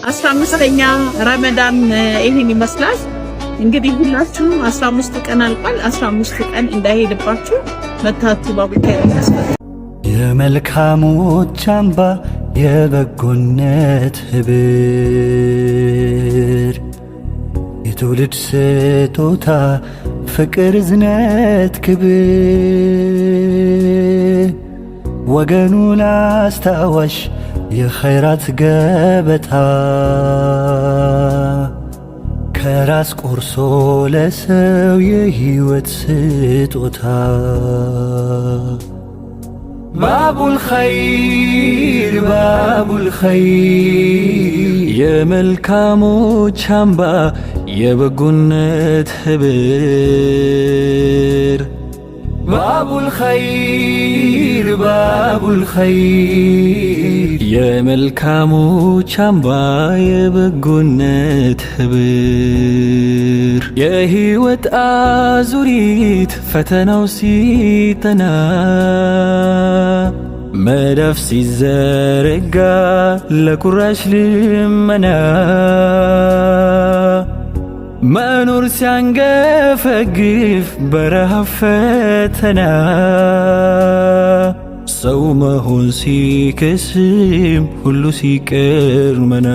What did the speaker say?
15ኛ ረመዳን ይህን ይመስላል። እንግዲህ ሁላችሁም 15ቱ ቀን አልቋል። 15ቱ ቀን እንዳይሄድባችሁ መታችሁ ባቡል ኸይር ያስፈልጋል። የመልካሞች አምባ፣ የበጎነት ህብር፣ የትውልድ ስጦታ፣ ፍቅር፣ እዝነት፣ ክብር፣ ወገኑን አስታዋሽ፣ የኸይራት ገበታ፣ ከራስ ቆርሶ ለሰው የህይወት ስጦታ። ባቡል ኸይር፣ ባቡል ኸይር፣ የመልካሞች አምባ፣ የበጎነት ህብር። ባቡል ኸይር፣ ባቡል ኸይር፣ የመልካሞች አምባ፣ የበጎነት ህብር። የህይወት አዙሪት ፈተናው ሲጠና፣ መዳፍ ሲዘረጋ ለቁራሽ ልመና፣ መኖር ሲያንገፈግፍ በረሃብ ፈተና፣ ሰው መሆን ሲከስም ሁሉ ሲቀር መና።